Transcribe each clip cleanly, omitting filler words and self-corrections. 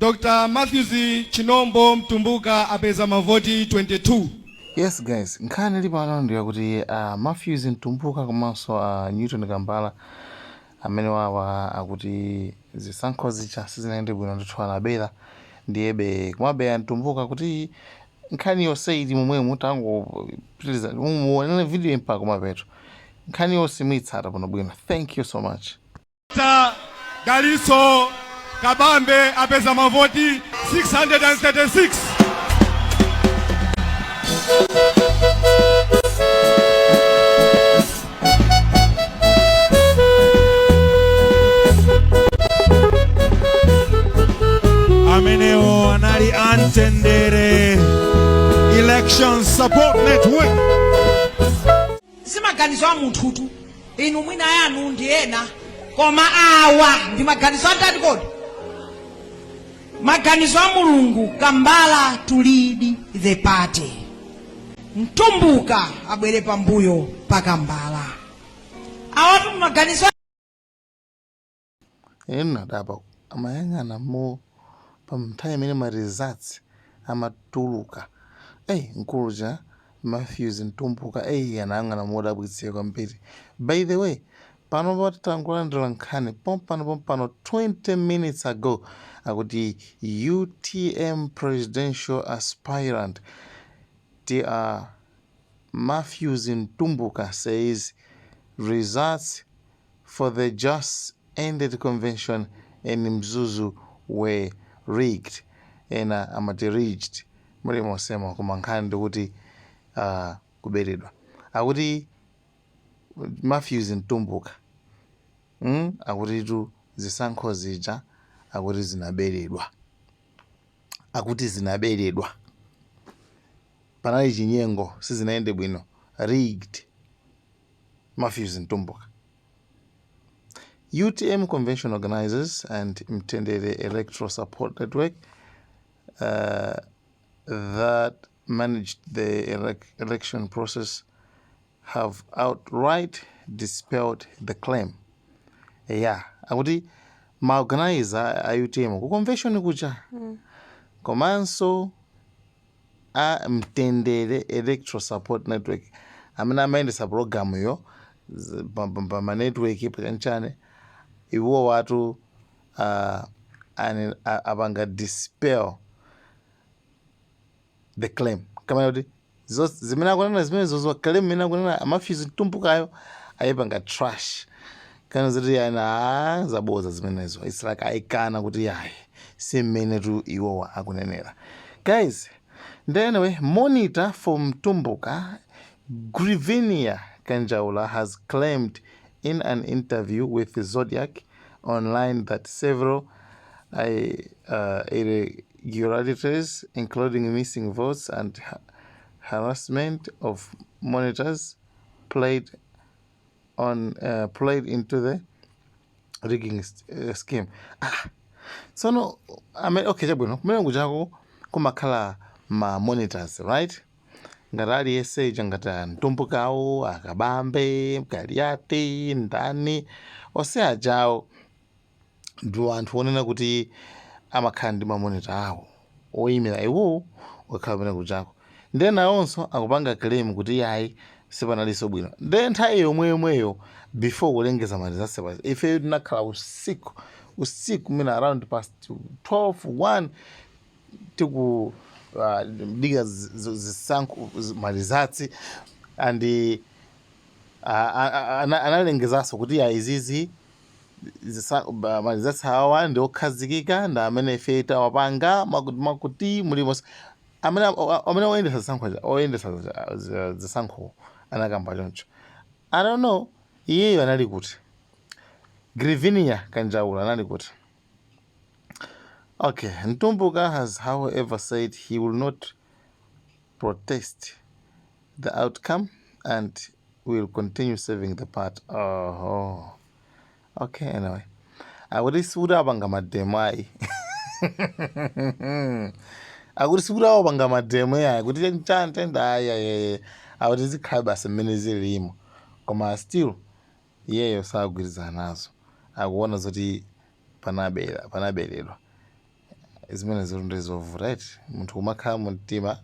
Dr. Matthews Chinombo Mtumbuka apeza mavoti 22. Yes guys, nkhani ili pano ndi yakuti Matthews Mtumbuka komanso Newton Kambala amene wawa akuti zisankho zija sizinayende bwino ndithu, anabera. Ndiyebe kumabe Mtumbuka kuti nkhani yonse ili momwemo, tangopitiriza muonere video mpaka kumapeto, nkhani yonse muyitsata bwinobwino. Thank you so much. Dr. Dalitso Kabambe apeza mavoti 636. Amenewo anali Amtendere Election Support Network. Si maganizo a munthutu inu, mwina yanu ndi ena, koma awa ndi maganizo a ndani kodi? Maganizo a Mulungu. Kambala to lead the party, Mtumbuka abwere pambuyo pa Kambala. Awatu maganizo. Ena adaba amayang'ana mo pa nthawi imene ma results amatuluka. Ey, mkulu ja Matthews Mtumbuka, ey, anayang'ana modabwitsika kwambiri. By the way, pano patangolandira nkhani pompano pompano, 20 minutes ago, akuti UTM presidential aspirant Dr Matthews Mtumbuka says results for the just ended convention in Mzuzu were rigged. Ena amati rigged, mulimonsemo, koma nkhani ndikuti kuberedwa. Akuti Matthews Mtumbuka, Akutitu zisankho zija akuti zinaberedwa, akuti zinaberedwa, panali chinyengo, sizinayende bwino, rigged. Matthews Mtumbuka. UTM convention organizers and Mtendere Electoral Support Network that managed the election process have outright dispelled the claim. Yeah, akuti ma organizer a UTM ku convention kuja komanso a Mtendere Electoral Support Network amene amayendesa program yo pa ma network pachanchane, iwo watu apanga dispel the claim, kamene kuti zimene akunena zimene zozo, claim imene akunena a Matthews Mtumbukayo ayipanga trash, kana zoti yana zaboza zimenezo. It's like ayikana kuti yayi, si mmene tu iwowa akunenera, guys. Then anyway, monitor for Mtumbuka Grivinia Kanjaula has claimed in an interview with Zodiac Online that several irregularities, including missing votes and harassment of monitors, played into the rigging scheme. Ah, tsono ame, okay, chabwino, kumene kuchako kumakhala ma monitors, right? Ngati aliyense ija, ngati Amtumbukawo, Akabambe, Kaliati, ndani, onse ajawo ndi anthu onena kuti amakhala ndi ma monitor awo oyimira iwowo okhala kumene kuchako. Ndiye nawonso akupanga claim kuti yayi, sipanalinso bwino. Ndiye nthawi yomweyomweyo before kulengeza ma results pa, ife tinakhala usiku usiku mina around past 12, 1, tiku dikira zisankho, ma results, and analengezanso kuti ya, izizi ma results awa ndi okhazikika, ndi amene ife tawapanga, makuti makuti mulimonse. Amene oyendesa zisankho, oyendesa zisankho anakamba choncho. I don't know iyeyo anali kuti, Grivinia Kanjaula anali kuti. Okay, Mtumbuka has however said he will not protest the outcome and will continue serving the party. Oh, okay, anyway, akuti sikuti apanga ma demo ayi, akuti sikuti awapanga ma demo ayi, kuti chantenda ayi ayi, akuti zikhala basi mmene zilimo, koma still iyeyo sagwirizana nazo, akuona zoti panaberedwa. Zimene zili ndi zovuta, right? Munthu kumakhala mu mtima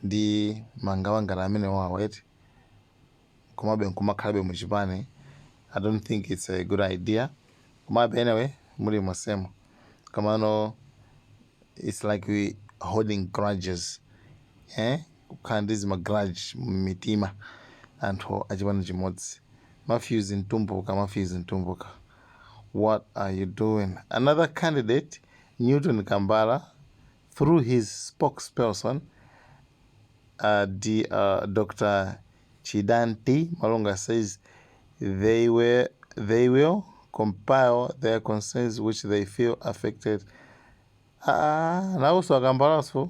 ndi mangawa ngati amene wawo, right? Komabe nkumakhalabe muchipani, I don't think it's a good idea. Komabe anyway, muli mosemo. Komano it's like we holding grudges, eh? Kukhala ndi zima grudge mmitima anthu achipani chimodzi. Matthews Mtumbuka, Matthews Mtumbuka, what are you doing? Another candidate, Newton Kambala, through his spokesperson Dr. Chidanti Malunga, says they will compile their concerns which they feel affected. Ah, nawonso aKambalaso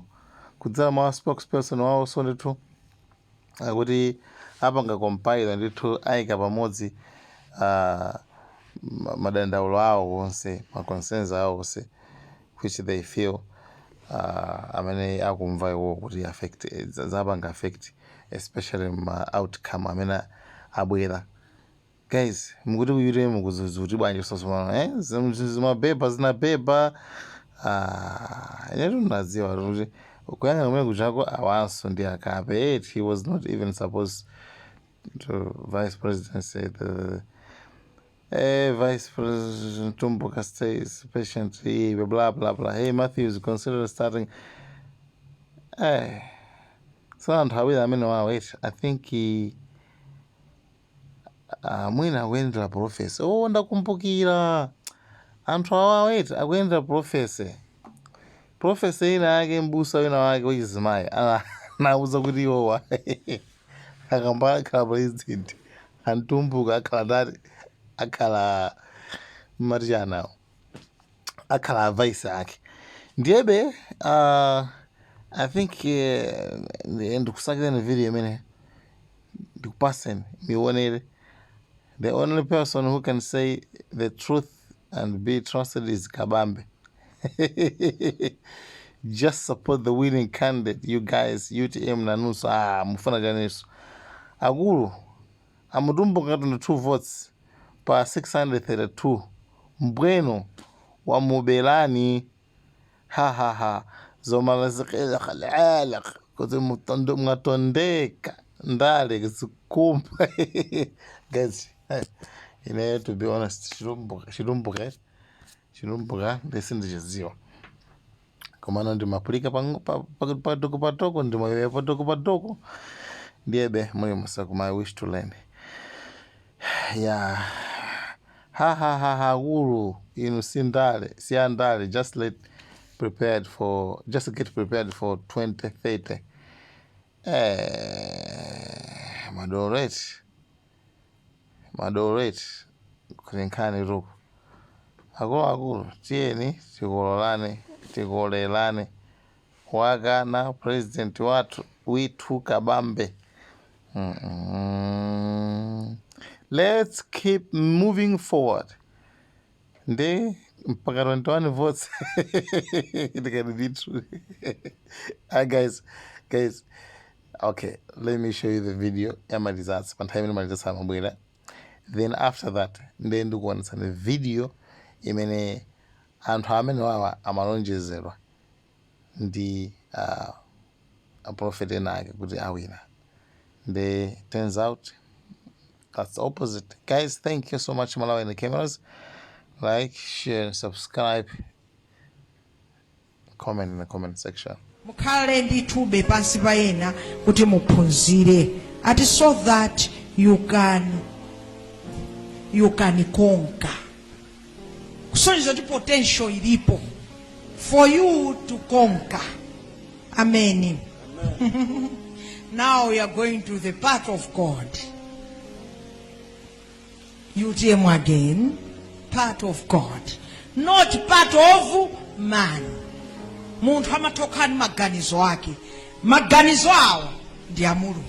kudzera mwa spokesperson wawonso ndithu akuti apanga compile ndithu, ayika pamodzi madandaulo awo onse, ma concerns awo onse which they feel, amene akumva iwo kuti affect, zapanga affect, especially ma outcome amene abwera. Guys, mukuti ku UTM kuzuzuti bwanji sosomano, eh? Zimabeba zinabeba. Ah, inetu ndadziwa kuti kuyang'ana kumene kuchako awanso ndi akape. He was not even supposed to vice president said the vice president Tumbuka stays patiently, blah blah blah. Hey Matthews, consider starting. So anthu awiri amene wawo, wait, I think he mwina akuyendera prophecy. Oh, ndakumbukira, anthu awa, wait, akuyendera prophecy. Prophecy ina yake, mbusa wina wake wachizimayi anawuza kuti iwowa akamba akhala president, antumbuka akhala ndati, akhala mmati chanawo, akhala vice ake. Ndiyebe I think ndikusakireni video imene ndikupaseni mionere. The only person who can say the truth and be trusted is Kabambe. Just support the winning candidate, you guys. UTM nanuso, ah, mufuna chaniso akulu? Amutumbuka 22 votes pa 632, mbweno wamubelani. Ha ha ha, zomalaziqilaq kuti mwatondeka ndale zikumba. Guys, to be honest, Chitumbuka, Chitumbuka, Chitumbuka ndesindichidziwa, komano ndimapulika patoko patoko, ndimayoya patoko patoko. Ndiyebe muli musakuma, I wish to learn. Yeah, ha ha ha ha, akulu inu sindale, siyandale. Just let prepared for, just get prepared for 2030. Madoret madoret kuti nkhani tuku. Akuluakulu, tiyeni tikololane, tikolelane. Wakana president wathu withu Kabambe. Let's keep moving forward. Ndi mpaka 21 votes ndikati ndithu. Ah, guys, guys, okay, let me show you the video ya ma results pa nthawi imene ma results amabwera. Then after that ndiye ndikuonetsani video imene anthu amene wawa amalonjezedwa ndi a prophet ena ake kuti awina. The turns out that's the opposite. Guys, thank you so much. Malawi in the cameras. Like, share, subscribe, comment in the comment section. Mukhale ndithube pansi pa ena kuti muphunzire, ati so that you can conquer, kusonyeza kuti potential ilipo for you to conquer. Amen. Now we are going to the part of God. UTM again, part of God, not part of man. Munthu amatokha ndi maganizo ake, maganizo awo ndi a Mulungu.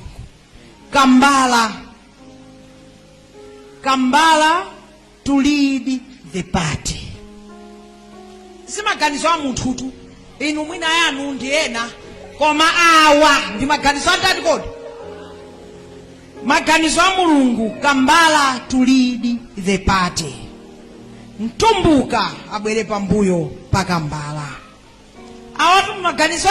Kambala, Kambala to lead the party, si maganizo a munthutu. Inu mwina yanu ndi ena, koma awa ndi maganizo a ndani kodi? Maganizo a Mulungu. Kambala to lead the party, Mtumbuka abwere pambuyo pa Kambala. Maganizo.